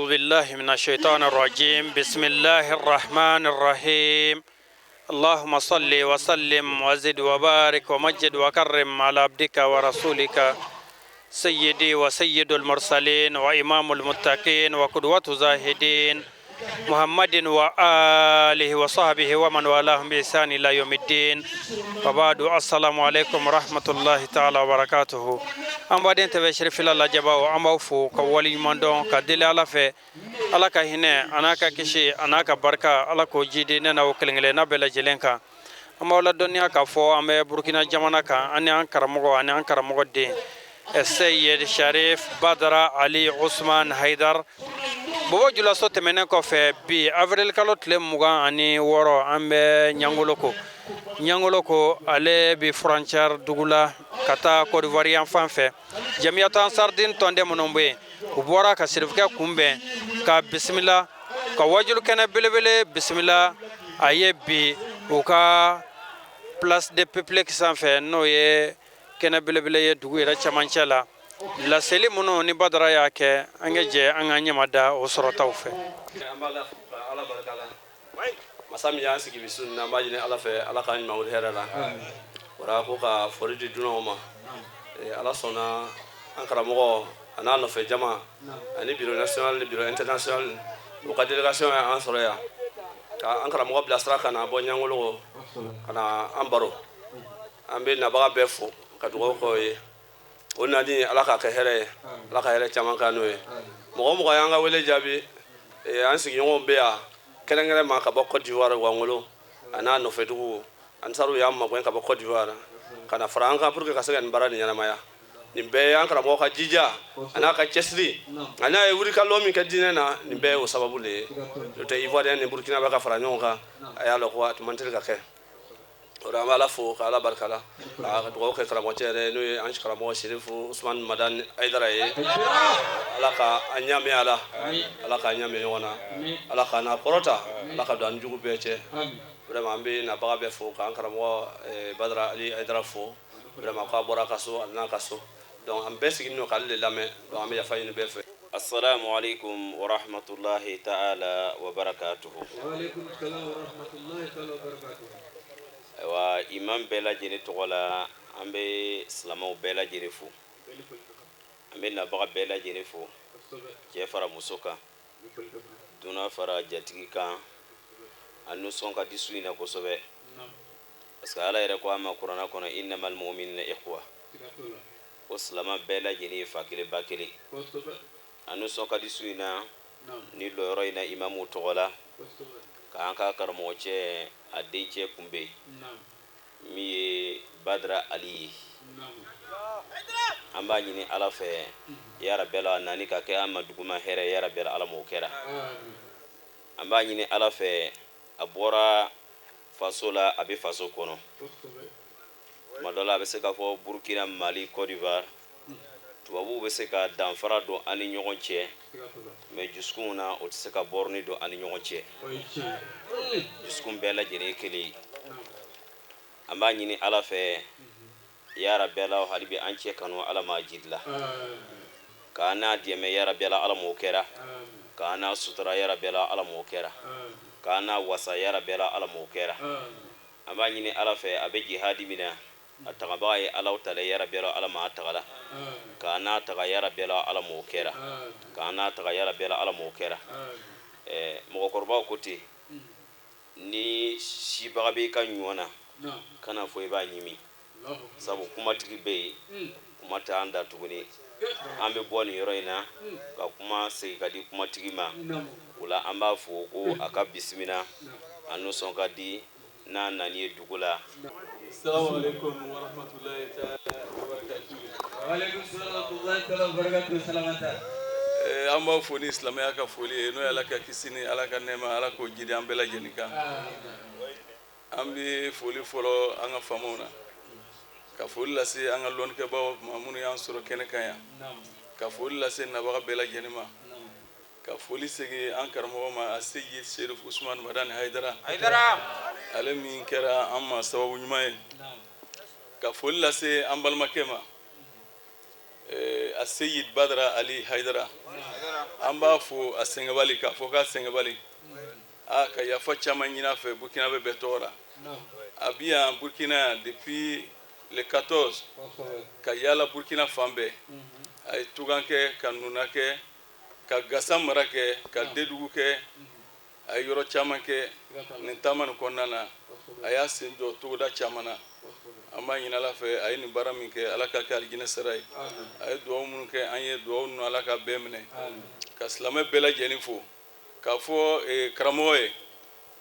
بالله من الشيطان الرجيم. بسم الله الرحمن الرحيم. اللهم صل وسلم وزد وبارك ومجد وكرم على عبدك ورسولك سيدي وسيد المرسلين وإمام المتقين وقدوة الزاهدين محمد وآله وصحبه ومن والاهم بإحسان إلى يوم الدين. وبعد، السلام عليكم ورحمة الله تعالى وبركاته. An baden tɛbɛ serifila lajɛbaw, an b'aw fo ka waleɲuman dɔn ka deli Ala fɛ, Ala ka hinɛ a n'a ka kisi a n'a ka barika, Ala k'o jidi ne n'aw kelen kelenna bɛɛ lajɛlen kan. An b'aw ladɔnniya k'a fɔ an bɛ Burukina jamana kan, an ni an karamɔgɔ ani an karamɔgɔ den Seyid Sharif Badara Ali Usman Haidar Bobo Julaso tɛmɛnen kɔfɛ, bi avril kalo tile 26, an bɛ Ɲangoloko. Ɲangoloko, ale bi frontière dugu la ka taa Côte d'Ivoire yan fan fɛ. Jamiyatu Ansardin tɔnden minnu bɛ yen, u bɔra ka sirifukɛ kunbɛn ka bisimila ka wajulu kɛnɛ belebele bisimila a ye bi u ka place de public sanfɛ, n'o ye kɛnɛ belebele ye dugu yɛrɛ cɛmancɛ la. Laseli minnu ni Badara y'a kɛ, an ka jɛ an ka ɲɛma da o sɔrɔtaw fɛ. An b'a la ka Ala barika la, masa min y'an sigi bi su na. An b'a ɲini Ala fɛ, Ala k'an ɲuman wuli hɛrɛ la. Wara ko ka foli di dunanw ma. Ala sɔnna, an karamɔgɔ a n'a nɔfɛ jama ani bureau national ni bureau international, u ka délégation ye an sɔrɔ yan ka an karamɔgɔ bilasira ka na bɔ Ɲangolo ka na an baro. An bɛ nabaga bɛɛ fo ka dugawu k'o ye. O nani, Ala k'a kɛ hɛrɛ ye, Ala ka hɛrɛ caman k'an n'o ye. Mɔgɔ o mɔgɔ y'an ka wele jaabi, an sigiɲɔgɔnw bɛ yan kɛrɛnkɛrɛn ma ka bɔ Côte d'Ivoire, Wangolo a n'a nɔfɛdugu, ansaru y'an magɛn ka bɔ Côte d'Ivoire ka na fara an kan pour que ka se ka nin baara nin ɲɛnamaya. Nin bɛɛ y'an karamɔgɔ ka jija a n'a ka cɛsiri a n'a ye wulikalɔ min kɛ diinɛ na. Nin bɛɛ ye o sababu de ye. N'o tɛ, Ivoirien ni Burkina bɛ ka fara ɲɔgɔn kan, a y'a lɔn ko a tun man teli ka kɛ o la. An bɛ Ala fo ka Ala barika la ka dugawu kɛ karamɔgɔcɛ yɛrɛ, n'o ye an karamɔgɔ Serifu Usumani Madani Ayidara ye. Ala ka an ɲa a la, Ala k'an ɲa ɲɔgɔn na, Ala k'an n'a kɔrɔta, Ala ka don an jugu bɛɛ cɛ. Vraiment, an bɛ nabaga bɛɛ fo k'an karamɔgɔ Badara Ali Ayidara fo. Vraiment, k'a bɔra a ka so, a nana ka so, donc an bɛɛ sigilen don k'ale de lamɛn. Donc an bɛ yafa ɲini bɛɛ fɛ. السلام عليكم ورحمة الله تعالى وبركاته. وعليكم السلام ورحمة الله تعالى وبركاته. Ayiwa, imam bɛɛ lajɛlen tɔgɔ la, an bɛ silamɛw bɛɛ lajɛlen fo, an bɛ nabaga bɛɛ lajɛlen fo, cɛ fara muso kan, dunan fara jatigi kan. An nisɔn ka di su in na kosɛbɛ, parce que Ala yɛrɛ ko an ma kuranna kɔnɔ: إنما المؤمنون إخوة, ko silama bɛɛ lajɛlen ye fa kelen ba kelen. An nisɔn ka di su in na ni lɔyɔrɔ in na imamuw tɔgɔ la k'an ka karamɔgɔcɛ a dencɛ kunbɛn, min ye Badara Ali ye. An b'a ɲini Ala fɛ, yarabi Ala nani ka kɛ an ma duguma hɛrɛ, yarabi Ala m'o kɛra. An b'a ɲini Ala fɛ, a bɔra faso la, a bɛ faso kɔnɔ. Tuma dɔ la, a bɛ se k'a fɔ Burukina, Mali, Côte d'Ivoire, tubabuw bɛ se ka danfara don an ni ɲɔgɔn cɛ, mais dusukun na, o tɛ se ka bɔrɔni don an ni ɲɔgɔn cɛ. Dusukun bɛɛ lajɛlen ye kelen ye. An b'a ɲini Ala fɛ, yarabi Ala, hali bi an cɛ kanu, Ala m'a jidila k'an n'a dɛmɛ, yarabi Ala, Ala m'o kɛra, k'an n'a sutura, yarabi Ala, Ala m'o kɛra, k'an n'a wasa, yarabi Ala, Ala m'o kɛra. An b'a ɲini Ala fɛ, a bɛ jihadi min na, a tagabaga ye Ala ta la, yarabi Ala, Ala m'a tagala k'an n'a taga, yarabi Ala, Ala m'o kɛra, k'an n'a taga, yarabi Ala, Ala m'o kɛra. Mɔgɔkɔrɔbaw ko ten, ni sibaga b'i ka ɲɔ na, kana fɔ i b'a ɲimi, sabu kumatigi bɛ yen, kuma tɛ an da tuguni. An bɛ bɔ nin yɔrɔ in na ka kuma segin ka di kumatigi ma. O la, an b'a fɔ ko a ka bisimila. A nisɔn ka di n'a nani ye dugu la. السلام عليكم ورحمة الله تعالى وبركاته. وعليكم السلام ورحمة الله تعالى وبركاته. سلامتا. An b'aw fo ni silamɛya ka foli ye, n'o ye Ala ka kisi ni Ala ka nɛɛma, Ala k'o jidi an bɛɛ lajɛlen kan. An bɛ foli fɔlɔ an ka faamaw na, ka foli lase an ka lɔnnikɛbaaw ma minnu y'an sɔrɔ kɛnɛ kan yan, ka foli lase nabaga bɛɛ lajɛlen ma, ka foli segin an karamɔgɔ ma, a Seyid Serif Usman Madani Hayidara, ale min kɛra an ma sababu ɲuman ye, ka foli lase an balimakɛ ma, a Seyid Badara Ali Hayidara. An b'a fo a sɛgɛnbali, k'a fɔ k'a sɛgɛnbali, a ka yafa caman ɲini a fɛ Burkinabè bɛɛ tɔgɔ la. A bi yan Burkina yan depuis le 14, ka yaala Burkina fan bɛɛ. A ye tugan kɛ, ka nuna kɛ, ka Gasa mara kɛ, ka Dedugu kɛ, a ye yɔrɔ caman kɛ nin taama nin kɔnɔna na. A y'a sen jɔ togoda caman na. An b'a ɲini Ala fɛ, a ye nin baara min kɛ, Ala ka kɛ alijinɛ sara ye. A ye dugawu minnu kɛ an ye, dugawu ninnu, Ala ka bɛɛ minɛ. Ka silamɛ bɛɛ lajɛlen fo, k'a fɔ karamɔgɔ ye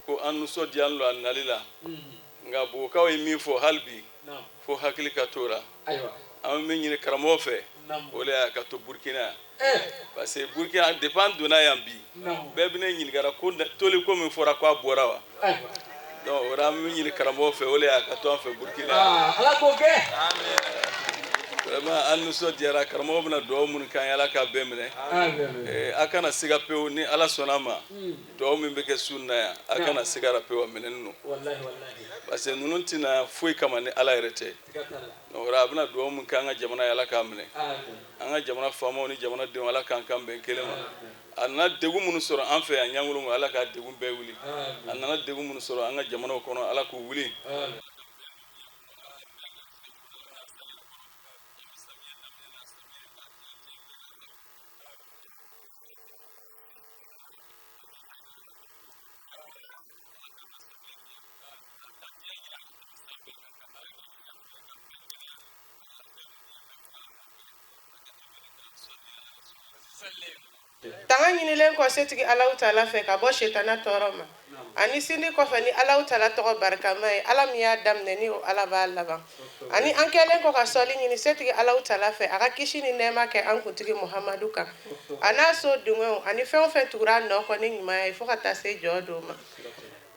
ko an nisɔndiyalen don a nali la. Nka Bogokaw ye min fɔ, hali bi fo hakili ka t'o la. An bɛ min ɲini karamɔgɔ fɛ, o de y'a ka to Burukina yan, parce que Burukina, depuis an donna yan bi, bɛɛ bɛ ne ɲininkara ko toli ko min fɔra k'a bɔra wa. Donc o la, an bɛ min ɲini karamɔgɔ fɛ, o de y'a ka to an fɛ Burukina yan. Ala k'o kɛ. Vraiment, an nisɔndiyara. Karamɔgɔ bɛna dugawu minnu k'an ye, Ala k'a bɛɛ minɛ. A kana siga pewu, ni Ala sɔnna a ma, dugawu min bɛ kɛ su in na yan, a kana siga la pewu, a minɛnen don, parce que ninnu tɛna foyi kama ni Ala yɛrɛ tɛ. Donc o la, a bɛna dugawu min kɛ an ka jamana ye, Ala k'a minɛ. An ka jamana faamaw ni jamanadenw, Ala k'an kan bɛn kelen ma. A nana degun minnu sɔrɔ an fɛ yan Ɲangolongo, Ala k'a degun bɛɛ wuli. A nana degun minnu sɔrɔ an ka jamanaw kɔnɔ, Ala k'u wuli. Tanga ɲinilen kɔ setigi Alahu Taala fɛ ka bɔ setana tɔɔrɔ ma ani sindi kɔfɛ ni Alahu Taala tɔgɔ barikama ye, Ala min y'a daminɛ ni o Ala b'a laban, ani an kɛlen kɔ ka sɔli ɲini setigi Alahu Taala fɛ a ka kisi ni nɛɛma kɛ an kuntigi Muhamadu kan, a n'a so dungew ani fɛn o fɛn tugura a nɔ kɔ ni ɲumanya ye fo ka taa se jɔ don ma.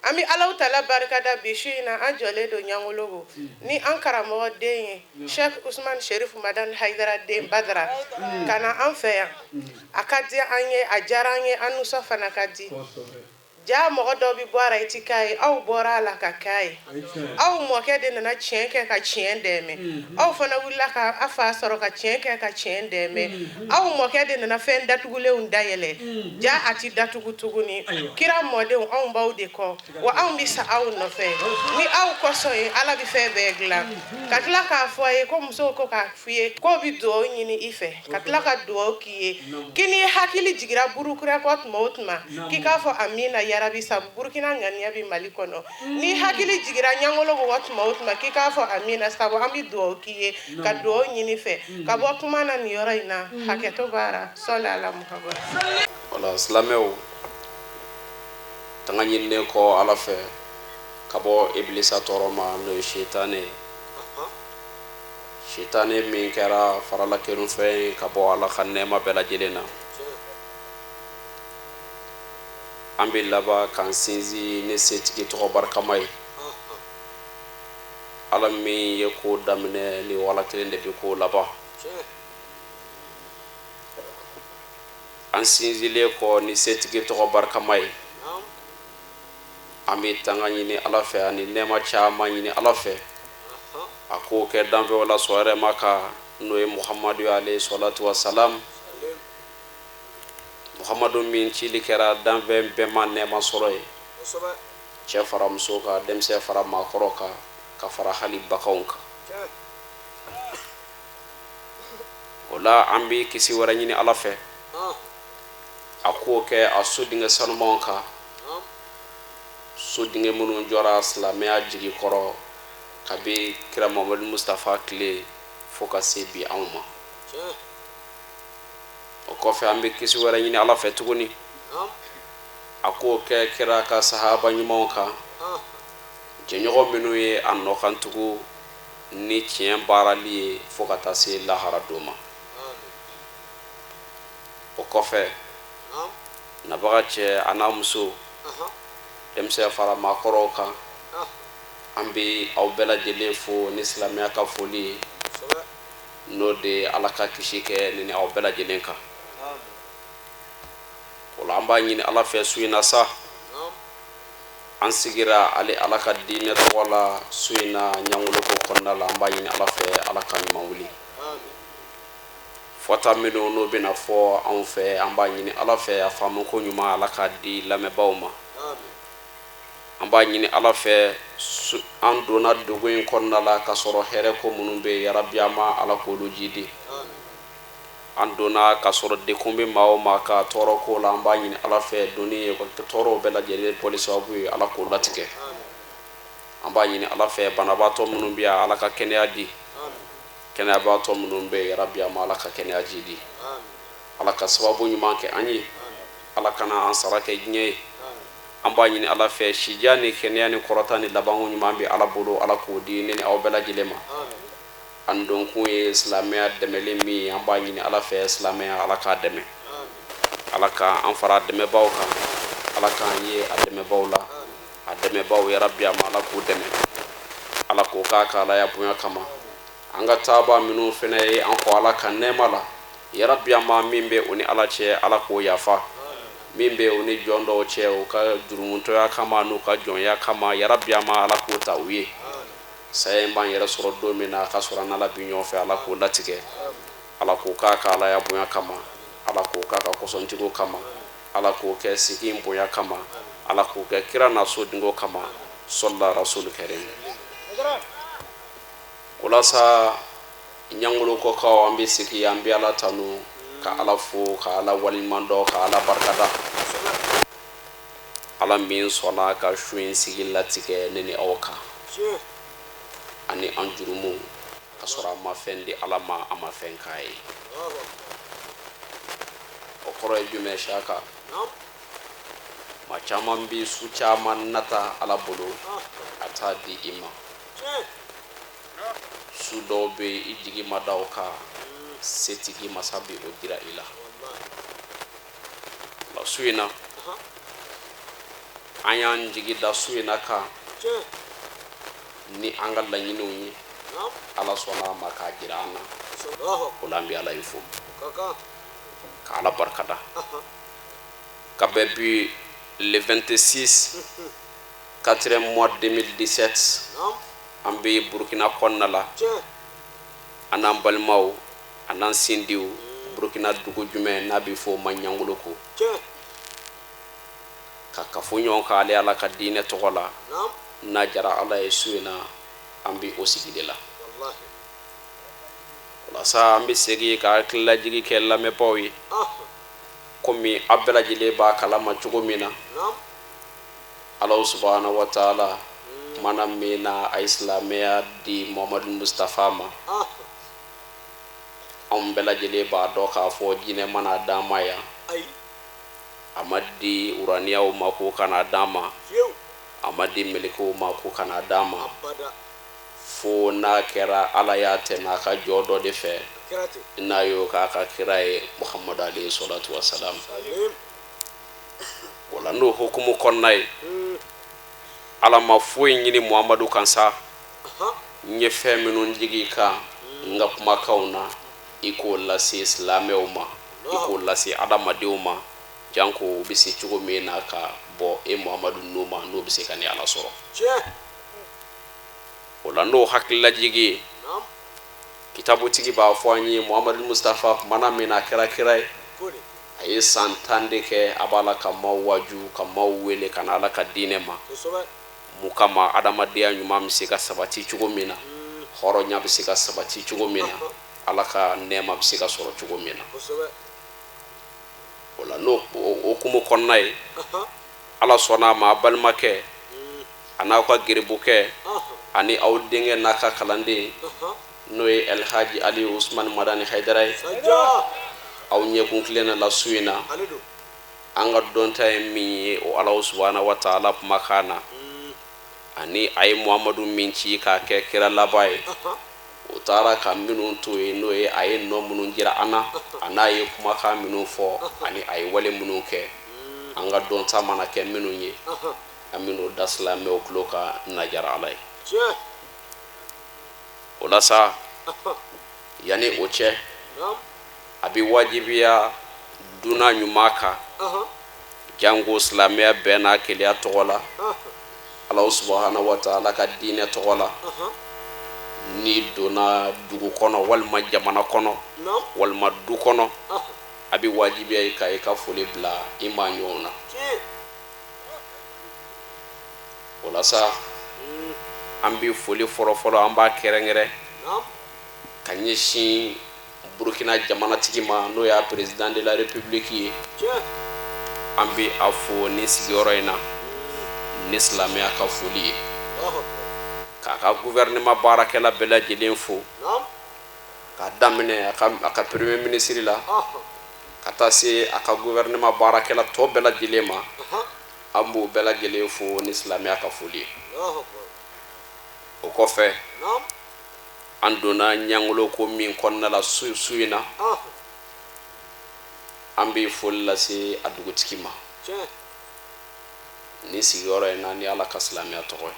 An bɛ Alahu Taala barikada bi su in na, an jɔlen don Ɲangologo ni an karamɔgɔ den ye, Cheikh Usman Sherif Madani Hayidara den Badara, ka na an fɛ yan. A ka di an ye, a diyara an ye, an nisɔn fana ka di. Ja mɔgɔ dɔ bɛ bɔ a la, i ti k'a ye. Aw bɔra a la ka k'a ye. Aw mɔkɛ de nana tiɲɛ kɛ ka tiɲɛ dɛmɛ. Aw fana wulila ka a fa sɔrɔ ka tiɲɛ kɛ ka tiɲɛ dɛmɛ. Aw mɔkɛ de nana fɛn datugulenw dayɛlɛ. Ja a ti datugu tuguni. Kira mɔdenw, anw b'aw de kɔ wa, anw bɛ sa aw nɔfɛ. Ni aw kɔsɔn ye, Ala bɛ fɛn bɛɛ dilan. Ka tila k'a fɔ a ye ko musow ko k'a f'i ye k'o bɛ dugawu ɲini i fɛ, ka tila ka dugawu k'i ye, k'i n'i hakili jigira Burukina kɔ tuma o tuma, k'i k'a fɔ amina yarabi, sabu Burukina ŋaniya bɛ Mali kɔnɔ. N'i hakili jigira Ɲangolo kɔ tuma o tuma, k'i k'a fɔ amina, sabu an bɛ dugawu k'i ye, ka dugawu ɲini fɛ. Ka bɔ kuma na nin yɔrɔ in na, hakɛto b'ara. Sɔli ala Muhamadu. Wala silamɛw, tanga ɲininen kɔ Ala fɛ ka bɔ ibilisa tɔɔrɔ ma, n'o ye setane ye, setane min kɛra farala kerunfɛn ye ka bɔ Ala ka nɛɛma bɛɛ lajɛlen na, an bɛ laban k'an sinsin ni setigi tɔgɔ barikama ye. Ala min ye ko daminɛ, ni wala kelen de bɛ ko laban. An sinsinlen kɔ ni setigi tɔgɔ barikama ye, an bɛ tanga ɲini Ala fɛ ani nɛɛma caman ɲini Ala fɛ, a k'o kɛ danfɛnw la sɔrɔma kan, n'o ye Muhamadu ye, alayhi salatu wa salam. Muhamadu min cili kɛra danfɛn bɛɛ ma nɛɛma sɔrɔ ye, cɛ fara muso kan, denmisɛn fara maakɔrɔ kan, ka fara hali baganw kan. O la, an bɛ kisi wɛrɛ ɲini Ala fɛ, a k'o kɛ a so denkɛ sanumanw kan, so denkɛ minnu jɔra silamɛya jigi kɔrɔ kabi kira Muhamadu Mustafa tile fo ka se bi anw ma. O kɔfɛ, an bɛ kisi wɛrɛ ɲini Ala fɛ tuguni, a k'o kɛ kira ka sahaba ɲumanw kan, jɛɲɔgɔn minnu ye a nɔkan tugu ni tiɲɛ baarali ye fo ka taa se lahara don ma. O kɔfɛ, nabaga cɛ a n'a muso, denmisɛn fara maakɔrɔw kan, an bɛ aw bɛɛ lajɛlen fo ni silamɛya ka foli ye, n'o de ye Ala ka kisi kɛ ni aw bɛɛ lajɛlen kan. O la, an b'a ɲini Ala fɛ su in na sa, an sigira ale Ala ka diinɛ tɔgɔ la su in na Ɲangoloko kɔnɔna la, an b'a ɲini Ala fɛ, Ala ka ɲuman wuli. Fɔta minnu n'o bɛna fɔ anw fɛ, an b'a ɲini Ala fɛ a faamu ko ɲuman Ala k'a di lamɛnbaaw ma. An b'a ɲini Ala fɛ, an donna dugu in kɔnɔna la ka sɔrɔ hɛrɛ ko minnu bɛ yen, yarabi an ma Ala k'olu jidi. An donna ka sɔrɔ dekun bɛ maa o maa ka tɔɔrɔ ko la, an b'a ɲini Ala fɛ donni ye tɔɔrɔw bɛɛ lajɛlen bɔli sababu ye, Ala k'o latigɛ. An b'a ɲini Ala fɛ, banabaatɔ minnu bɛ yan, Ala ka kɛnɛya di. Kɛnɛyabaatɔ minnu bɛ yen, yarabi an ma Ala ka kɛnɛya jidi. Ala ka sababu ɲuman kɛ an ye. Ala kana an sara kɛ diɲɛ ye. An b'a ɲini Ala fɛ, sijan ni kɛnɛya ni kɔrɔta ni labanko ɲuman bɛ Ala bolo, Ala k'o di ne ni aw bɛɛ lajɛlen ma. An donkun ye silamɛya dɛmɛli min ye, an b'a ɲini Ala fɛ silamɛya Ala k'a dɛmɛ. Ala ka an fara a dɛmɛbaaw kan, Ala k'an ye a dɛmɛbaaw la. A dɛmɛbaaw, yarabi an ma Ala k'u dɛmɛ. Ala k'o k'a ka Alaya bonya kama. An ka taaba minnu fana ye an kɔ Ala ka nɛɛma la, yarabi an ma min bɛ o ni Ala cɛ, Ala k'o yafa. Min bɛ o ni jɔn dɔw cɛ, u ka jurumutɔya kama n'u ka jɔnya kama, yarabi an ma Ala k'o ta u ye. Saya in b'an yɛrɛ sɔrɔ don min na, a ka sɔrɔ an n'Ala bi ɲɔgɔn fɛ, Ala k'o latigɛ. Ala k'o k'a ka Alaya bonya kama. Ala k'o k'a ka kɔsɔntigiw kama. Ala k'o kɛ sigi in bonya kama. Ala k'o kɛ kira n'a sodenko kama. Sɔlila rasul karim. O la sa, Ɲangolokɔkaw, an bɛ sigi, an bɛ Ala tanu, ka Ala fo, ka Ala waleɲuman dɔn, ka Ala barikada. Ala min sɔnna ka su in sigi latigɛ ne ni aw kan ani an jurumu, ka sɔrɔ a ma fɛn di Ala ma, a ma fɛn k'a ye. O kɔrɔ ye jumɛn? Siyaka maa caman bɛ su caman nata Ala bolo, a t'a di i ma. Su dɔw bɛ i jigi ma da o kan, setigi masa bɛ o jira i la. La su in na, an y'an jigi da su in na kan ni an ka laɲiniw ye, Ala sɔnna a ma k'a jira an na. O la, an bɛ Ala ye fo ka Ala barikada ka bɛn bi le 26 4 mois 2017, an bɛ Burukina kɔnɔna la, an n'an balimaw, an n'an sindiw, Burukina dugu jumɛn n'a bɛ fɔ o ma Ɲangoloko, ka kafo ɲɔgɔn kan ale Ala ka diinɛ tɔgɔ la. N'a jara Ala ye, su in na an bɛ o sigi de la. Walasa an bɛ segin ka hakililajigi kɛ lamɛnbaaw ye, komi aw bɛɛ lajɛlen b'a kalama cogo min na, Ala subahana wa taala kumana min na a ye silamɛya di Muhamadu Mustafa ma, anw bɛɛ lajɛlen b'a dɔn k'a fɔ jinɛ mana d'an ma yan, a ma di uraniyaw ma ko ka n'a d'an ma, a ma di mɛlɛkɛw ma ko ka n'a d'an ma, fo n'a kɛra Ala y'a tɛmɛ a ka jɔ dɔ de fɛ, n'a y'o k'a ka kira ye Muhamadu alayhi salatu wa salam. O la, n'o hukumu kɔnɔna ye, Ala ma foyi ɲini Muhamadu kan sa, n ye fɛn minnu jigi kan n ka kumakanw na, i k'o lase silamɛw ma, i k'o lase adamadenw ma, janko u bɛ se cogo min na ka bɔ e Muhamadu n'u ma, n'u bɛ se ka ni Ala sɔrɔ. O la, n'o hakililajigi ye, kitabutigi b'a fɔ an ye, Muhamadu Mustafa kumana min na a kɛra kira ye, a ye san 10 de kɛ a b'a la ka maaw waju, ka maaw wele ka na Ala ka diinɛ ma. Mun kama? Adamadenya ɲuman bɛ se ka sabati cogo min na, hɔrɔnya bɛ se ka sabati cogo min na, Ala ka nɛɛma bɛ se ka sɔrɔ cogo min na. O la, n'o hukumu kɔnɔna ye, Ala sɔnna a ma, a balimakɛ a n'aw ka geribukɛ ani aw denkɛ n'a ka kalanden, n'o ye Elhaji Ali Usman Madani Hayidara ye, aw ɲɛkun tilenna la su in na. An ka dɔnta ye min ye o Ala subahana wa taala kumakan na, ani a ye Muhamadu min ci k'a kɛ kira laban ye, o taara ka minnu to yen, n'o ye a ye nɔ minnu jira an na, a n'a ye kumakan minnu fɔ, ani a ye wale minnu kɛ, an ka dɔnta mana kɛ minnu ye, an bɛn'o da silamɛw tulo kan, n'a jara Ala ye. O la sa, yanni o cɛ, a bɛ wajibiya dunan ɲuman kan, janko silamɛya bɛɛ n'a kelenya tɔgɔ la, Ala subahana wa taala ka diinɛ tɔgɔ la. N'i donna dugu kɔnɔ walima jamana kɔnɔ walima du kɔnɔ, a bɛ wajibiya i kan i ka foli bila i maa ɲɔgɔn na. O la sa, an bɛ foli fɔlɔfɔlɔ, an b'a kɛrɛnkɛrɛn ka ɲɛsin Burukina jamanatigi ma, n'o y'a président de la république ye. An bɛ a fo ni sigiyɔrɔ in na ni silamɛya ka foli ye, k'a ka gouvernement baarakɛla bɛɛ lajɛlen fo, k'a daminɛ a ka premier ministre la ka taa se a ka gouvernement baarakɛla tɔ bɛɛ lajɛlen ma. An b'u bɛɛ lajɛlen fo ni silamɛya ka foli ye. O kɔfɛ, an donna ɲangolo ko min kɔnɔna la su in na, an bɛ foli lase a dugutigi ma ni sigiyɔrɔ in na ni Ala ka silamɛya tɔgɔ ye.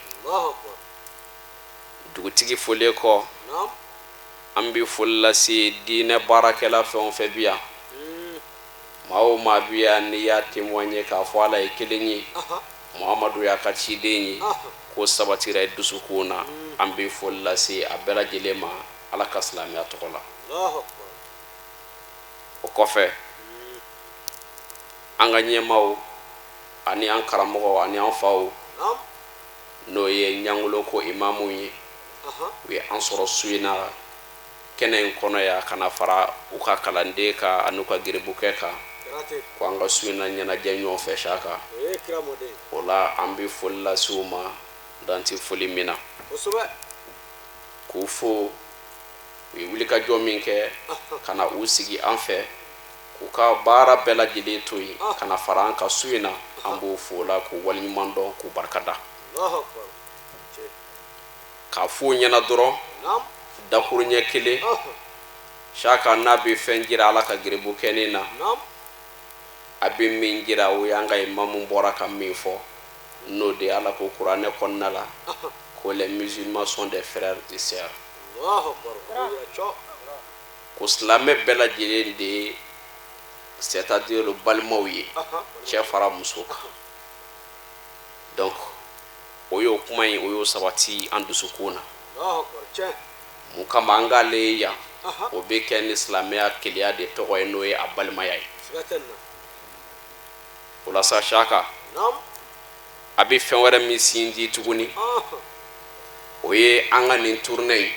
Dugutigi folen kɔ, an bɛ foli lase diinɛ baarakɛla fɛn o fɛn bi yan, maa o maa bi yan n'i y'a témoigner k'a fɔ Ala ye kelen ye, Muhamadu y'a ka ciden ye, k'o sabatira i dusukun na, an bɛ foli lase a bɛɛ lajɛlen ma Ala ka silamɛya tɔgɔ la. O kɔfɛ, an ka ɲɛmaaw ani an karamɔgɔw ani an faw, n'o ye ɲangolo ko imamuw ye, u ye an sɔrɔ su in na kɛnɛ in kɔnɔ yan ka na fara u ka kalanden kan ani u ka geribukɛ kan, ko an ka su in na ɲɛnajɛ ɲɔgɔn fɛ Saka. O la, an bɛ foli lase u ma dan tɛ foli min na, k'u fo u ye wulikajɔ min kɛ ka na u sigi an fɛ, k'u ka baara bɛɛ lajɛlen to yen ka na fara an ka su in na. An b'o fo la k'u waleɲuman dɔn, k'u barikada, k'a f'u ɲɛna dɔrɔn dakuruɲɛ kelen. Saka n'a bɛ fɛn jira Ala ka geribukɛnin na, a bɛ min jira, o y'an ka imamu bɔra ka min fɔ, n'o de ye Ala ko kuranɛ kɔnɔna la ko les musulmans sont des frères et sœurs, ko silamɛ bɛɛ lajɛlen de ye, c'est-à-dire balimaw ye, cɛ fara muso kan. Donc o y'o kuma in, o y'o sabati an dusukun na. Mun kama an k'ale ye yan? O bɛ kɛ ni silamɛya kelenya de tɔgɔ ye, n'o ye a balimaya ye. O la sa, Saka, a bɛ fɛn wɛrɛ min sinji tuguni, o ye an ka nin tournée in.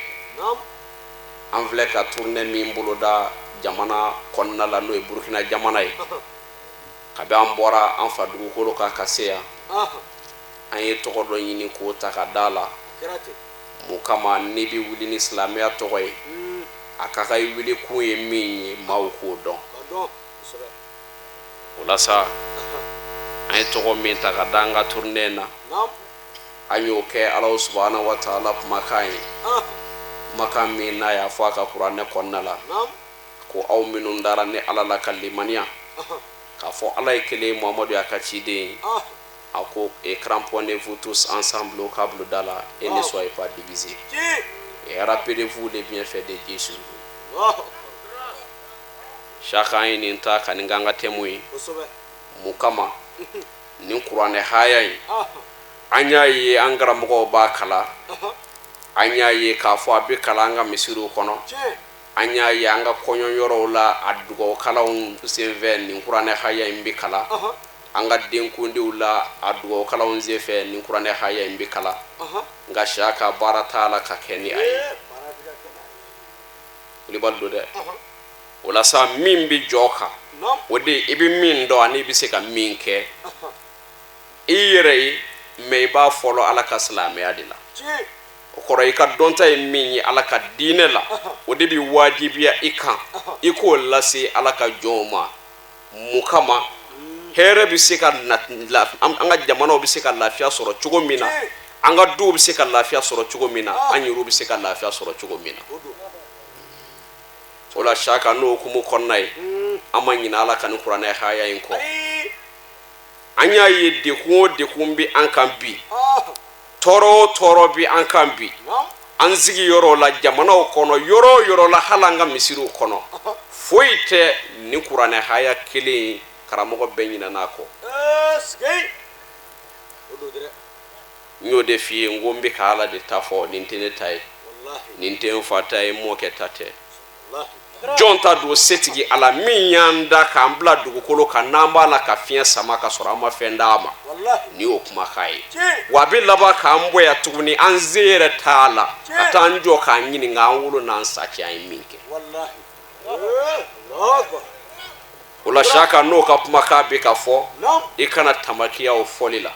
An filɛ ka tournée min boloda jamana kɔnɔna la, n'o ye Burukina jamana ye, kabi an bɔra an fa dugukolo kan ka se yan, an ye tɔgɔ dɔ ɲini k'o ta ka da la. Mun kama? N'i bɛ wuli ni silamɛya tɔgɔ ye, a ka kan i wuli kun ye min ye, maaw k'o dɔn. O la sa, an ye tɔgɔ min ta ka da an ka tournée na, an y'o kɛ Ala subahana wa taala kumakan ye, kumakan min n'a y'a fɔ a ka kuranɛ kɔnɔna la ko aw minnu dara ni Ala la ka limaniya k'a fɔ Ala ye kelen ye, Muhamadu y'a ka ciden ye, a ko: et cramponnez-vous tous ensemble au câble d'Allah et ne soyez pas divisés et rappelez-vous les bienfaits de Dieu sur vous. Saka, an ye nin ta ka nin k'an ka thème ye. Mun kama nin kuranɛ haya in? An y'a ye an karamɔgɔw b'a kala, an y'a ye k'a fɔ a bɛ kalan an ka misiriw kɔnɔ, an y'a ye an ka kɔɲɔ yɔrɔw la, a dugawukalanw senfɛ nin kuranɛ haya in bɛ kalan, an ka denkundiw la, a dugawukalanw senfɛ nin kuranɛ haya in bɛ kalan. Nka Saka, baara t'a la ka kɛ ni a ye. Kulibali don dɛ. O la sa, min bɛ jɔ kan, o de i bɛ min dɔn ani i bɛ se ka min kɛ i yɛrɛ ye, mɛ i b'a fɔlɔ Ala ka silamɛya de la. O kɔrɔ, i ka dɔnta ye min ye Ala ka diinɛ la, o de bɛ wajibiya i kan i k'o lase Ala ka jɔnw ma. Mun kama? Hɛrɛ bɛ se ka an ka jamanaw bɛ se ka lafiya sɔrɔ cogo min na, an ka duw bɛ se ka lafiya sɔrɔ cogo min na, an yɛrɛw bɛ se ka lafiya sɔrɔ cogo min na. O la Saka, n'o hukumu kɔnɔna ye, an ma ɲinɛ Ala ka nin kuranɛ haya in kɔ. An y'a ye dekun o dekun bɛ an kan bi, tɔɔrɔ o tɔɔrɔ bɛ an kan bi, an sigi yɔrɔ la, jamanaw kɔnɔ, yɔrɔ o yɔrɔ la, hali an ka misiriw kɔnɔ, foyi tɛ nin kuranɛ haya kelen ye. Karamɔgɔ bɛɛ ɲinɛna a kɔ. N y'o de f'i ye, n ko n bɛ ka Ala de ta fɔ, nin tɛ ne ta ye. Nin tɛ n fa ta ye, n mɔkɛ ta tɛ. Jɔn ta don? Setigi Ala min y'an da k'an bila dugukolo kan, n'an b'a la ka fiɲɛ sama ka sɔrɔ an ma fɛn d'a ma, nin y'o kumakan ye. Wa a bɛ laban k'an bɔ yan tuguni, an se yɛrɛ t'a la, ka taa an jɔ k'an ɲininka an wolo n'an sa cɛ, an ye min kɛ. O la Siyaka, n'o ka kumakan bɛ ka fɔ, i kana tamakiya o fɔli la.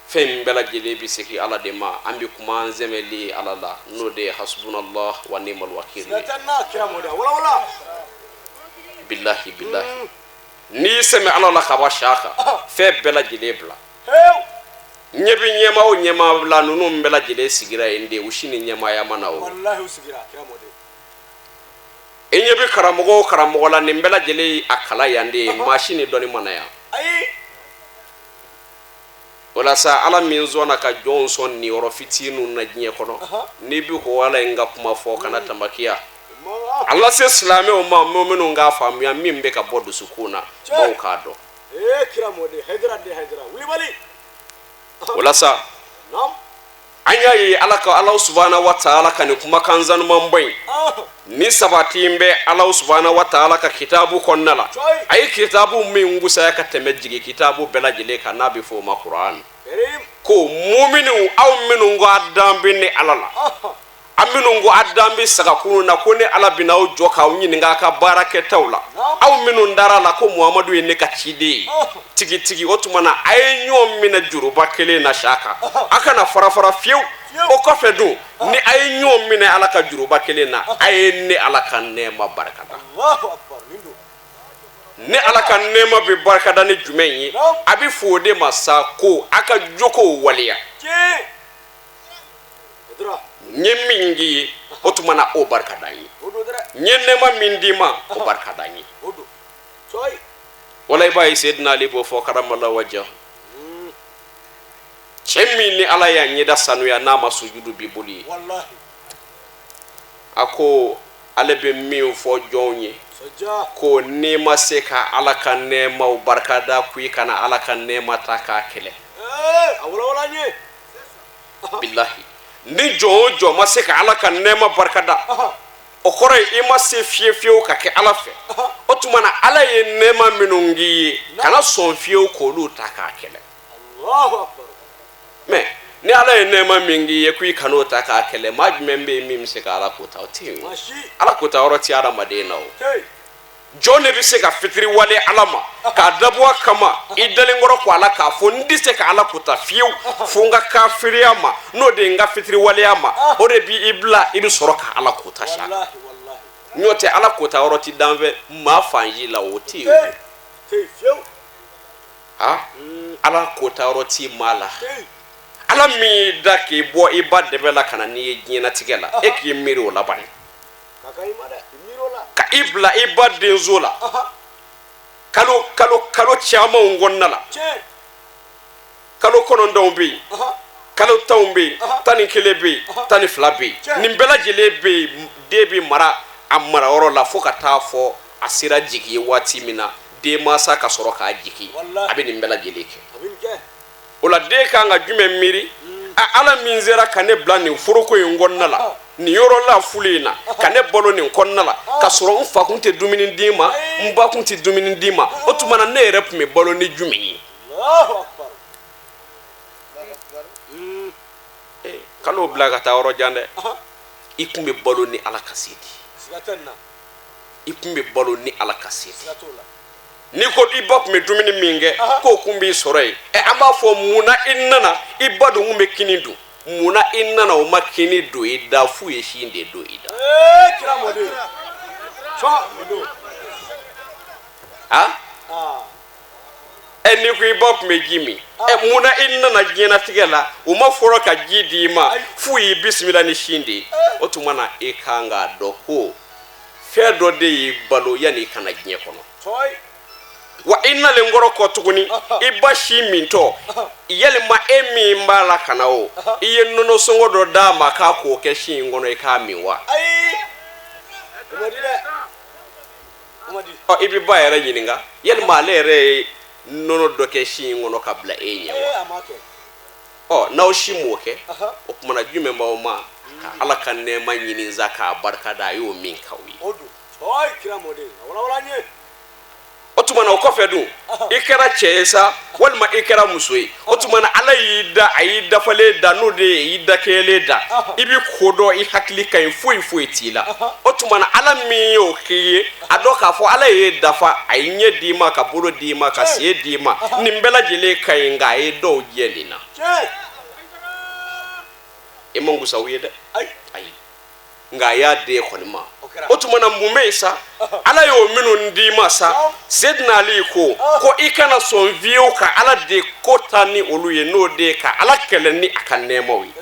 Fɛn in bɛɛ lajɛlen bɛ segin Ala de ma. An bɛ kuma an sɛmɛli Ala la, n'o de ye hasbunallah wa ni'mal wakil. Bilahi, bilahi, n'i y'i sɛmɛ Ala la ka ban, Siyaka, fɛn bɛɛ lajɛlen bila. Ɲɛ bɛ ɲɛmaa o ɲɛmaa la, ninnu bɛɛ lajɛlen sigira yen de, u si ni ɲɛmaaya ma na. O i ɲɛ bɛ karamɔgɔ o karamɔgɔ la, nin bɛɛ lajɛlen ye a kalan yan de ye, maa si ni dɔnni ma na yan. Walasa Ala min sɔnna ka jɔnw sɔn niyɔrɔ fitininw na diɲɛ kɔnɔ, n'i bɛ ko Ala in ka kuma fɔ, kana tamakiya. A lase silamɛw ma, minnu k'a faamuya, min bɛ ka bɔ dusukun na, maaw k'a dɔn. Walasa an y'a ye Ala ka, Ala subahana wa taala ka nin kumakan sanumanba in ni sabati bɛ Ala subahana wa taala ka kitabu kɔnɔna la. A ye kitabu min kusaya ka tɛmɛ jigi kitabu bɛɛ lajɛlen kan, n'a bɛ fɔ o ma Kuran, ko muminiw, aw minnu ko a dan bɛ ne Ala la, a minnu ko a dan bɛ sagakunu na, ko ne Ala bɛna aw jɔ k'aw ɲininka a ka baara kɛtaw la, aw minnu dara la ko Muhamadu ye ne ka ciden ye tigitigi, o tuma na a ye ɲɔgɔn minɛ juruba kelen na Siyaka, a kana fara fara fiyewu. O kɔfɛ dun, ni a ye ɲɔgɔn minɛ Ala ka juruba kelen na, a ye ne Ala ka nɛɛma barikada. Ne Ala ka nɛɛma bɛ barikada ni jumɛn ye? A bɛ fɔ o de ma sa ko a ka jogow waleya. N ye min k'i ye, o tuma na o barika da n ye. N ye nɛɛma min d'i ma, o barika da n ye. Wala i b'a ye Seydina Ali b'o fɔ karamala waja. Cɛ min ni Ala y'a ɲɛda sanuya, n'a ma sujudu bi boli ye, a ko ale bɛ min fɔ jɔnw ye, ko n'i ma se ka Ala ka nɛɛmaw barikada, ko i kana Ala ka nɛɛma ta k'a kɛlɛ. Bilahi, ni jɔn o jɔn ma se ka Ala ka nɛɛma barikada, o kɔrɔ ye i ma se fiye fiyewu ka kɛ Ala fɛ. O tuma na Ala ye nɛɛma minnu k'i ye, kana sɔn fiyewu k'olu ta k'a kɛlɛ. Mais ni Ala ye nɛɛma min k'i ye, ko i kan'o ta k'a kɛlɛ, maa jumɛn bɛ yen min bɛ se ka Ala ko ta? O tɛ yen. Ala ko ta yɔrɔ tɛ hadamaden na. O jɔn de bɛ se ka fitiri wale Ala ma k'a dabɔ a kama, i dalen kɔrɔ ko Ala k'a fɔ n tɛ se ka Ala ko ta fiyewu fo n ka kafiriya ma, n'o de ye n ka fitiri waleya ma, o de b'i bila i bɛ sɔrɔ ka Ala ko ta sa. N'o tɛ, Ala ko ta yɔrɔ tɛ danfɛ maa fan si la, o tɛ yen. Ha, Ala ko ta yɔrɔ tɛ maa la. Ala min y'i da k'i bɔ i ba dɛbɛ la ka na n'i ye diɲɛlatigɛ la, e k'i miiri o laban ka i bila i ba denso la kalo kalo kalo camanw kɔnɔna la. Kalo 9 bɛ yen, kalo 10 bɛ yen, 11 bɛ yen, 12 bɛ yen. Nin bɛɛ lajɛlen bɛ yen, den bɛ mara a marayɔrɔ la fo ka taa fɔ a sera jigi ye waati min na, denmansa ka sɔrɔ k'a jigi. A bɛ nin bɛɛ lajɛlen kɛ. O la, den kan ka jumɛn miiri? A Ala min sera ka ne bila nin foroko in kɔnɔna la, nin yɔrɔ la fulu in na, ka ne balo nin kɔnɔna la, ka sɔrɔ n fa kun tɛ dumuni di n ma, n ba kun tɛ dumuni di n ma, o tuma na ne yɛrɛ tun bɛ balo ni jumɛn ye? Kan'o bila ka taa yɔrɔ jan dɛ. I tun bɛ balo ni Ala ka se de, i tun bɛ balo ni Ala ka se de. N'i ko i ba tun bɛ dumuni min kɛ, k'o kun b'i sɔrɔ yen, ɛ, an b'a fɔ mun na i nana, i ba dun kun bɛ kini dun, mun na i nana o ma kini don i da, f'u ye sin de don i da? A ɛ, n'i ko i ba tun bɛ ji min, ɛ, mun na i nana diɲɛlatigɛ la, u ma fɔlɔ ka ji di i ma, f'u y'i bisimila ni sin de ye? O tuma na e kan k'a dɔn ko fɛn dɔ de y'i balo yanni i ka na diɲɛ kɔnɔ. Wa i nalen kɔrɔ kɔ tuguni, i ba sin mintɔ, yalima e min b'a la ka na o, i ye nɔnɔ sɔngɔ dɔ d'a ma k'a k'o kɛ sin in kɔnɔ i k'a min wa? Ɔ, i bɛ ba yɛrɛ ɲininka, yalima ale yɛrɛ ye nɔnɔ dɔ kɛ sin in kɔnɔ ka bila e ɲɛ wa? Ɔ, n'aw si m'o kɛ, o tuma na jumɛn b'aw ma ka Ala ka nɛɛma ɲini sa k'a barika da a y'o min k'aw ye? O tuma na o kɔfɛ dun, i kɛra cɛ ye sa walima i kɛra muso ye, o tuma na Ala y'i da, a y'i dafalen da, n'o de ye i dakɛlen da, i bɛ ko dɔn, i hakili ka ɲi, foyi foyi t'i la. O tuma na Ala min y'o k'i ye, a dɔn k'a fɔ Ala y'e dafa, a ye ɲɛ d'i ma, ka bolo d'i ma, ka sen d'i ma, nin bɛɛ lajɛlen ka ɲi, nka a ye dɔw jɛ nin na. I man gusa u ye dɛ, ayi, nka a y'a d'e kɔni ma. O tuma na mun bɛ yen sa? Ala y'o minnu d'i ma sa, Sedina Ali ko ko i kana sɔn fiyewu ka Ala de ko ta ni olu ye, n'o de ye ka Ala kɛlɛ ni a ka nɛɛmaw ye.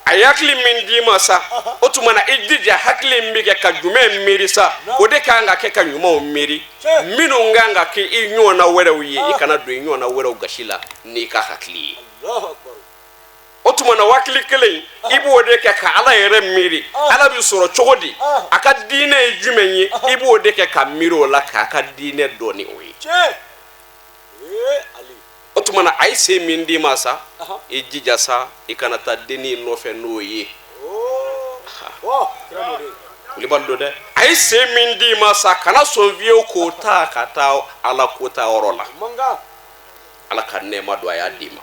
A ye hakili min d'i ma sa, o tuma na i jija hakili in bɛ kɛ ka jumɛn miiri sa, o de kan ka kɛ ka ɲumanw miiri, minnu kan ka kɛ i ɲɔgɔnna wɛrɛw ye, i kana don i ɲɔgɔnna wɛrɛw gasi la n'i ka hakili ye. O tuma na hakili kelen i b'o de kɛ ka Ala yɛrɛ miiri, Ala bɛ sɔrɔ cogo di, a ka diinɛ ye jumɛn ye, i b'o de kɛ ka miiri o la, k'a ka diinɛ dɔn ni o ye. O tuma na a ye sen min d'i ma sa, i jija sa i kana taa dennin nɔfɛ n'o ye. Kulibali don dɛ. A ye sen min d'i ma sa, kana sɔn fiyewu k'o ta ka taa Ala ko ta yɔrɔ la. Ala ka nɛɛma don a y'a d'i ma.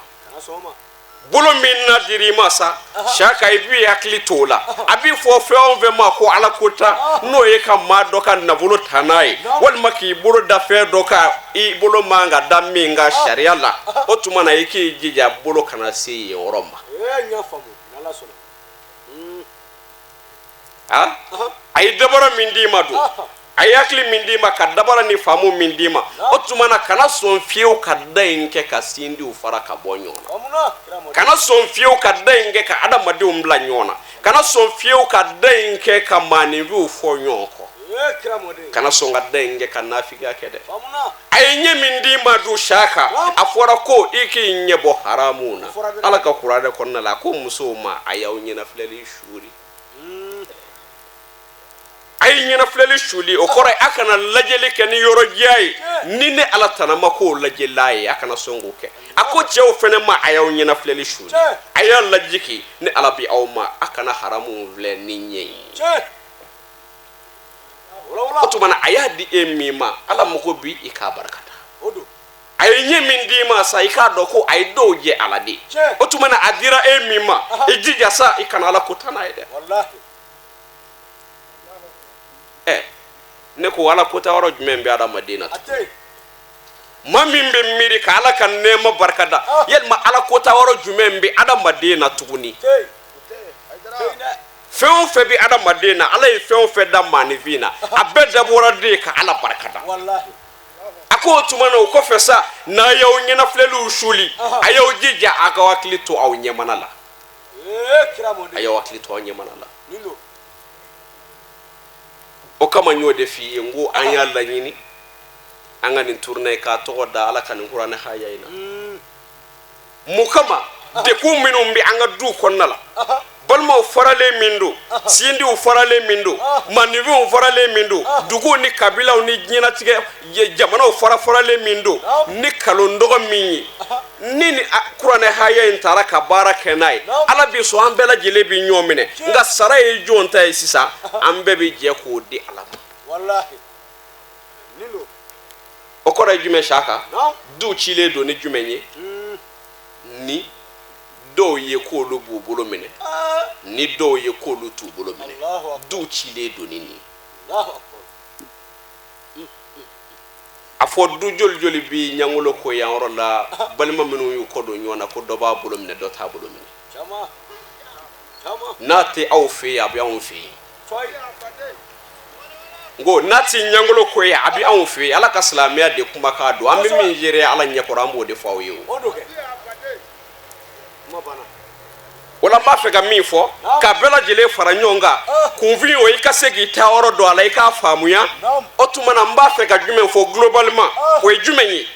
Bolo min na dir'i ma sa, Saka, i b'i hakili t'o la. A b'i fɔ fɛn o fɛn ma ko Ala ko ta, n'o ye ka maa dɔ ka nafolo ta n'a ye, walima k'i bolo da fɛn dɔ kan i bolo man ka da min kan sariya la, o tuma na i k'i jija bolo kana se yen yɔrɔ ma. A ye dabara min d'i ma dun, a ye hakili min d'i ma, ka dabara ni faamu min d'i ma, o tuma na kana sɔn fiyewu ka da in kɛ ka sindiw fara ka bɔ ɲɔgɔn na, kana sɔn fiyewu ka da in kɛ ka adamadenw bila ɲɔgɔn na, kana sɔn fiyewu ka da in kɛ ka maaninfinw fɔ ɲɔgɔn kɔ, kana sɔn ka da in kɛ ka nafigiya kɛ dɛ. A ye ɲɛ min d'i ma dun, Saka, a fɔra ko i k'i ɲɛ bɔ haramu na. Ala ka kuranɛ kɔnɔna la, a ko musow ma, a y'aw ɲɛnafilɛli suuli. A ye ɲɛnafilɛli suuli, o kɔrɔ ye a kana lajɛli kɛ ni yɔrɔ diya ye, ni ne Ala tana ma k'o lajɛla ye, a kana sɔn k'o kɛ. A ko cɛw fɛnɛ ma, a y'aw ɲɛnafilɛli suuli, a y'a lajigi, ne Ala bi aw ma, a kana haramu filɛ ni ɲɛ ye. O tuma na a y'a di e min ma, Ala mago bi i k'a barika da. A ye ɲɛ min d'i ma sa, i k'a dɔn ko a ye dɔw jɛ ala de. O tuma na a dira e min ma, i jija sa i kana Ala ko ta n'a ye dɛ. Ɛ, ne ko Ala ko ta yɔrɔ jumɛn bɛ adamaden na? Maa min bɛ miiri ka Ala ka nɛɛma barika da, yalima Ala ko ta yɔrɔ jumɛn bɛ adamaden na tuguni? Fɛn o fɛn bɛ adamaden na, Ala ye fɛn o fɛn da maaninfin na, a bɛɛ dabɔra de ka Ala barika da. A ko o tuma na o kɔfɛ sa, n'a y'aw ɲɛnafilɛliw suuli, a y'aw jija a ka hakili to aw ɲɛmana la, a y'aw hakili to aw ɲɛmana la. O kama n y'o de f'i ye, n ko an y'a laɲini an ka nin tournée k'a tɔgɔ da Ala ka nin kuranɛ haya in na. Mun kama? Degun minnu bɛ an ka du kɔnɔna la, balimaw faralen min don, sindiw faralen min don, maninfinw faralen min don, duguw ni kabilaw ni diɲɛnatigɛ jamanaw fara faralen min don, ni kalon dɔgɔ min ye, ni kuranɛ haya in taara ka baara kɛ n'a ye, Ala bɛ sɔn, an bɛɛ lajɛlen bɛ ɲɔgɔn minɛ. Nka sara ye jɔn ta ye sisan? An bɛɛ bɛ jɛ k'o di Ala ma. O kɔrɔ ye jumɛn, Saka? Du cilen don ni jumɛn ye? Ni dɔw ye k'olu b'u bolo minɛ, ni dɔw ye k'olu t'u bolo minɛ, du cilen don ni nin. A fɔ du joli joli bi ɲangolo ko yan yɔrɔ la, balima minnu y'u kɔ don ɲɔgɔn na ko dɔ b'a bolo minɛ, dɔ t'a bolo minɛ. N'a tɛ aw fɛ yen, a bɛ anw fɛ yen. N ko n'a tɛ ɲangolo ko ye, a bɛ anw fɛ yen. Ala ka silamɛya de kumakan don, an bɛ min gere Ala ɲɛkɔrɔ, an b'o de fɔ aw ye. O o la n b'a fɛ ka min fɔ ka bɛɛ lajɛlen fara ɲɔgɔn kan, kunfin o, i ka se k'i ta yɔrɔ dɔn a la, i k'a faamuya. O tuma na n b'a fɛ ka jumɛn fɔ globalement, o ye jumɛn ye?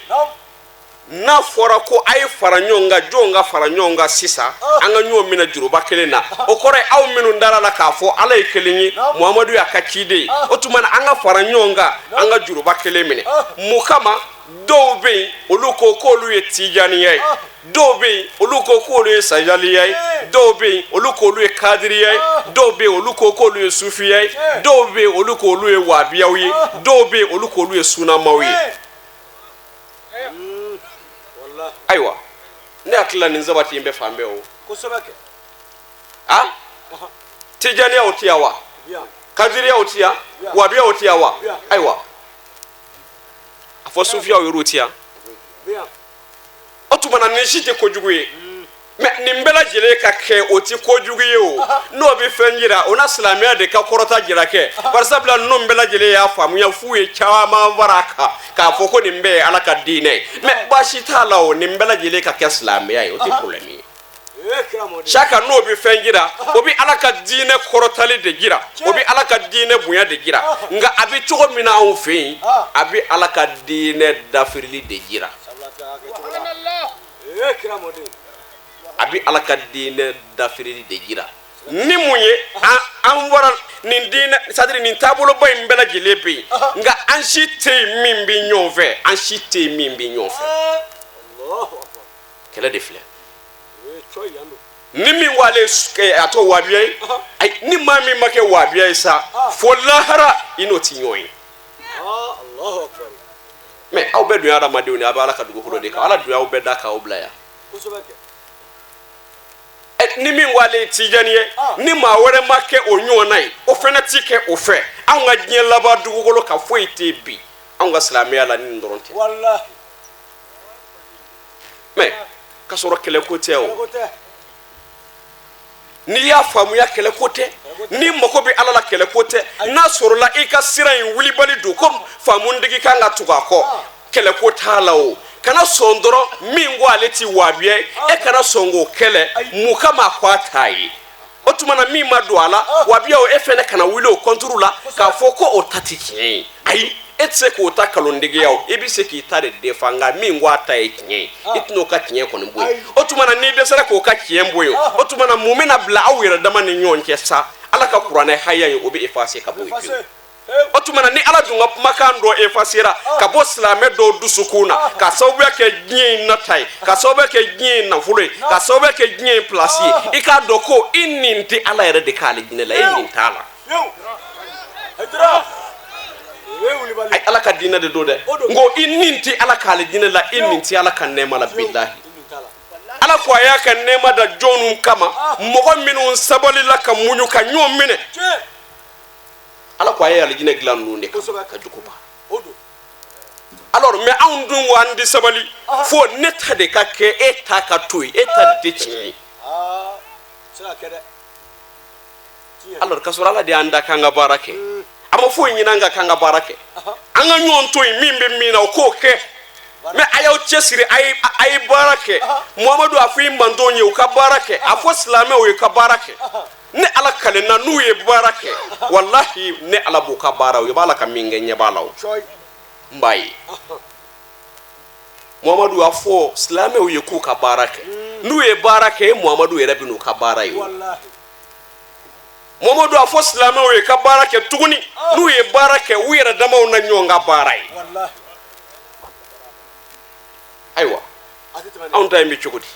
N'a fɔra ko a ye fara ɲɔgɔn kan, jɔn ka fara ɲɔgɔn kan sisan, an ka ɲɔgɔn minɛ juruba kelen na. O kɔrɔ ye aw minnu dara la k'a fɔ Ala ye kelen ye, Muhamadu y'a ka ciden ye, o tuma na an ka fara ɲɔgɔn kan, an ka juruba kelen minɛ. Mun kama? Dɔw bɛ yen, olu ko k'olu ye tijaniya ye. Dɔw bɛ yen, olu ko k'olu ye sajaliya ye. Dɔw bɛ yen, olu k'olu ye kadiriya ye. Dɔw bɛ yen, olu ko k'olu ye sufiya ye. Dɔw bɛ yen, olu k'olu ye wabiyaw ye. Dɔw bɛ yen, olu k'olu ye sunamaw ye. Ayiwa, ne hakili la nin sabati in bɛ fan bɛɛ o. A tijaniyaw ti yan wa? Kadiriyaw ti yan? Wabiyaw ti yan wa? Ayiwa, a fɔ sufiyaw yɛrɛw ti yan. O tuma na nin si tɛ kojugu ye, mɛ nin bɛɛ lajɛlen ka kɛ o tɛ kojugu ye o. N'o bɛ fɛn jira, o na silamɛya de ka kɔrɔta jira kɛ. Barisabula ninnu bɛɛ lajɛlen y'a faamuya f'u ye caman fara a kan k'a fɔ ko nin bɛɛ ye Ala ka diinɛ ye. Mɛ baasi t'a la o, nin bɛɛ lajɛlen ka kɛ silamɛya ye, o tɛ problème ye. Saka n'o bɛ fɛn jira, o bɛ Ala ka diinɛ kɔrɔtali de jira, o bɛ Ala ka diinɛ bonya de jira. Nka a bɛ cogo min na anw fɛ yen, a bɛ Ala ka diinɛ dafirili de jira. A bɛ Ala ka diinɛ dafirili de jira. Ni mun ye an bɔra nin diinɛ, c'est-à-dire nin taaboloba in bɛɛ lajɛlen bɛ yen, nka an si tɛ yen min bɛ ɲɔgɔn fɛ, an si tɛ yen min bɛ ɲɔgɔn fɛ. Kɛlɛ de filɛ. Ni min ko ale a tɔ wabiya ye, ayi, ni maa min ma kɛ wabiya ye sa, fo lahara i n'o ti ɲɔgɔn ye. Mɛ aw bɛɛ dun ye adamadenw de ye, a bɛ Ala ka dugukolo de kan. Ala dun y'aw bɛɛ da k'aw bila yan. Ni min ko ale ye tijani ye, ni maa wɛrɛ ma kɛ o ɲɔgɔnna ye, o fana ti kɛ o fɛ. Anw ka diɲɛ laban dugukolo kan foyi tɛ yen bi anw ka silamɛya la ni nin dɔrɔn tɛ. Mɛ k'a sɔrɔ kɛlɛko tɛ o. N'i y'a faamuya, kɛlɛko tɛ. N'i mako bɛ Ala la, kɛlɛko tɛ. N'a sɔrɔla i ka sira in wulibali don ko faamutigi kan ka tugu a kɔ, kɛlɛko t'a la o. Kana sɔn dɔrɔn min ko ale ti wabiya ye, e kana sɔn k'o kɛlɛ. Mun kama a ko a t'a ye? O tuma na min ma don a la wabiya o, e fɛnɛ kana wuli o kɔnturu la k'a fɔ ko o ta ti tiɲɛ ye. Ayi, e tɛ se k'o ta kalontigiya o, i bɛ se k'i ta de defa. Nka min ko a ta ye tiɲɛ ye, i tɛn'o ka tiɲɛ kɔni bɔ yen. O tuma na n'i dɛsɛra k'o ka tiɲɛ bɔ yen, o tuma na mun bɛna bila aw yɛrɛ dama ni ɲɔgɔn cɛ sa? Ala ka kuranɛ haya ye, o bɛ effacer ka bɔ yen pewu. O tuma na ni Ala dun ka kumakan dɔ effacera ka bɔ silamɛ dɔw dusukun na, ka sababuya kɛ diɲɛ in nata ye, ka sababuya kɛ diɲɛ in nafolo ye, ka sababuya kɛ diɲɛ in place ye, i k'a dɔn ko i nin tɛ Ala yɛrɛ de k'ale jinɛ la, e nin t'a la. Ay, Ala ka diinɛ de don dɛ. N ko i nin tɛ Ala k'ale jinɛ la, i nin tɛ Ala ka nɛɛma la. Bilahi, Ala ko a y'a ka nɛɛma da jɔnw kama, mɔgɔ minnu sabalila ka muɲu ka ɲɔgɔn minɛ. Ala ko a ye alijinɛ dilan ninnu de kama ka jugu ba. Alors, mais anw dun ko an tɛ sabali fo ne ta de ka kɛ, e ta ka to yen, e ta de tɛ tiɲɛ ye. Alors k'a sɔrɔ Ala de y'an da k'an ka baara kɛ, a ma foyi ɲini an ka k'an ka baara kɛ. An ka ɲɔgɔn to yen, min bɛ min na o k'o kɛ. Mɛ a y'aw cɛsiri, a ye baara kɛ. Muhamadu a fɔ i mantonw ye u ka baara kɛ, a fɔ silamɛw ye ka baara kɛ. Ne Ala kalenna, n'u ye baara kɛ, walahi, ne Ala b'u ka baara, u b'a la ka min kɛ, ɲɛ b'a la o, n b'a ye. Muhamadu a fɔ silamɛw ye k'u ka baara kɛ. N'u ye baara kɛ, e Muhamadu yɛrɛ bɛ n'u ka baara ye o. Muhamadu a fɔ silamɛw ye ka baara kɛ tuguni. N'u ye baara kɛ, u yɛrɛ damaw na ɲɔgɔn ka baara ye. Ayiwa, anw ta in bɛ cogo di?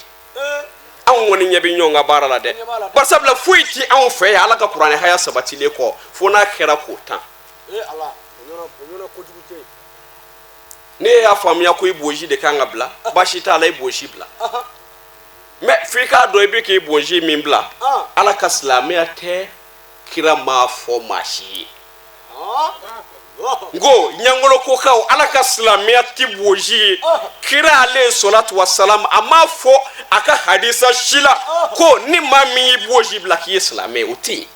Anw kɔni ɲɛ bɛ ɲɔgɔn ka baara la dɛ. Barisabula foyi ti anw fɛ yan Ala ka kuranɛ haya sabatilen kɔ, fo n'a kɛra k'o tan. Ne y'a faamuya ko i bonsi de kan ka bila, baasi t'a la, i bonsi bila. Mɛ f'i k'a dɔn i bɛ k'i bonsi min bila, Ala ka silamɛya tɛ, kira m'a fɔ maa si ye. N ko ɲangolo kokaw, Ala ka silamɛya tɛ bonsi ye. Kira ale salatu wasalam, a m'a fɔ a ka hadisa si la ko ni maa min y'i bonsi bila k'i ye silamɛ ye, o tɛ yen.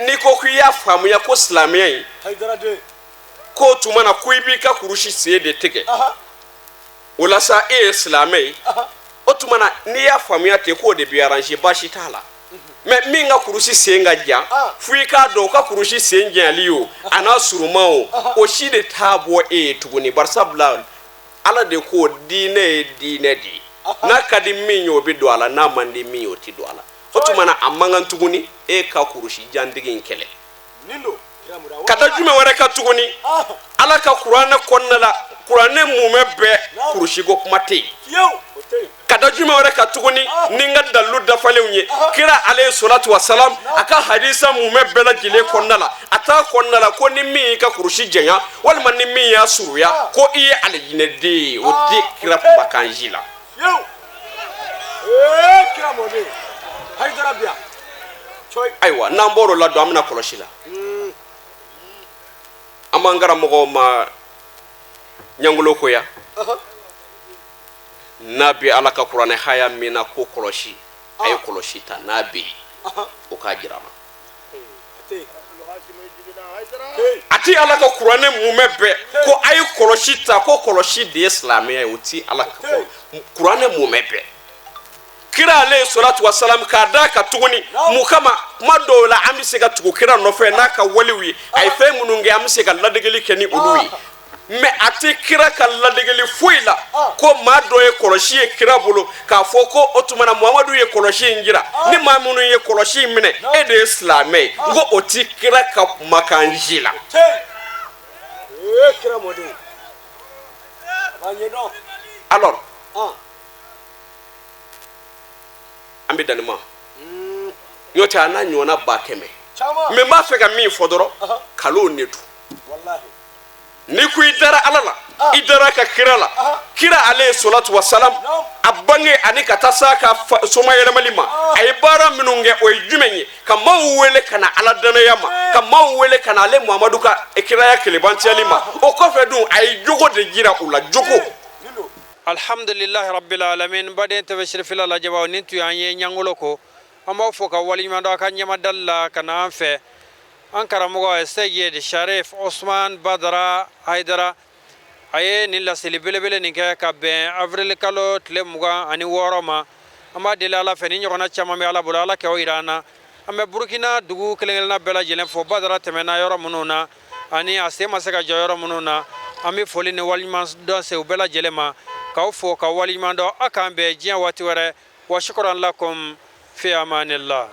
N'i ko k'i y'a faamuya ko silamɛya in k'o tuma na ko i b'i ka kurusi sen de tigɛ, o la sa e ye silamɛ ye. O tuma na n'i y'a faamuya ten k'o de bɛ arranger, baasi t'a la. Mɛ min ka kurusi sen ka jan, fo i k'a dɔn o ka kurusi sen janyali o, a n'a surunman o, o si de t'a bɔ e ye tuguni. Barisabula Ala de ko diinɛ ye diinɛ de ye, n'a ka di min ye o bɛ don a la, n'a man di min ye o tɛ don a la. O tuma na a man kan tuguni e ka kurusi jantigi in kɛlɛ. Ka da jumɛn wɛrɛ kan tuguni, Ala ka kuranɛ kɔnɔna la, kuranɛ mumɛ bɛɛ kurusiko kuma tɛ yen. Ka da jumɛn wɛrɛ kan tuguni, ni n ka dalilu dafalenw ye, kira alayhi salatu wasalam a ka hadisa mumɛ bɛɛ lajɛlen kɔnɔna la, a t'a kɔnɔna la ko ni min y'i ka kurusi janya walima ni min y'a surunya ko i ye alijinɛden ye. O tɛ kira kumakan si la. Ayiwa, n'an bɔr'o la don, an bɛna kɔlɔsi la. An b'an karamɔgɔ ma ɲangolo koya n'a bɛ Ala ka kuranɛ haya min na ko kɔlɔsi, a ye kɔlɔsi ta, n'a bɛ yen o k'a jira an na. A ti Ala ka kuranɛ mumɛ bɛɛ ko a ye kɔlɔsi ta, ko kɔlɔsi de ye silamɛya ye. O ti Ala ka kuranɛ mumɛ bɛɛ. Kira alayhi salatu wasalam k'a d'a kan tuguni mun kama, kuma dɔw la an bɛ se ka tugu kira nɔfɛ n'a ka walew ye, a ye fɛn minnu kɛ, an bɛ se ka ladegeli kɛ ni olu ye. Mais a tɛ kira ka ladegeli foyi la ko maa dɔ ye kɔlɔsi ye kira bolo k'a fɔ ko o tuma na Muhamadu ye kɔlɔsi in jira, ni maa minnu ye kɔlɔsi in minɛ, e de ye silamɛ ye. N ko o ti kira ka kumakan si la. Alors an bɛ dan nin ma, n'o tɛ a n'a ɲɔgɔnna 100 000. Mais n b'a fɛ ka min fɔ dɔrɔn, kalon de don. N'i ko i dara Ala la, i dara ka kira la, kira alayhi salatu wasalam, a bange ani ka taa s'a ka somayɛlɛmali ma, a ye baara minnu kɛ, o ye jumɛn ye? Ka maaw wele ka na Ala danaya ma, ka maaw wele ka na ale Muhamadu ka kiraya kelebantiyali ma. O kɔfɛ dun, a ye jogo de jira u la, jogo. Alhamdulilahi rabbil alamin. Baden TV sirifila lajɛbaw, nin tun y'an ye ɲangolo ko. An b'aw fo ka waleɲuman dɔn a ka ɲɛmadali la ka na an fɛ. An karamɔgɔ Seyid Sharif Osman Badara Hayidara, a ye nin laseli belebele nin kɛ ka bɛn avril kalo tile 26 ma. An b'a deli Ala fɛ, ni ɲɔgɔnna caman bɛ Ala bolo, Ala k'o yira an na. An bɛ Burukina dugu kelen kelenna bɛɛ lajɛlen fo, Badara tɛmɛna yɔrɔ minnu na ani a sen ma se ka jɔ yɔrɔ minnu na. An bɛ foli ni waleɲuman dɔn se u bɛɛ lajɛlen ma, k'aw fo ka waleɲuman dɔn. A k'an bɛn diɲɛ waati wɛrɛ. Wa shukran lakum, fi amanillah.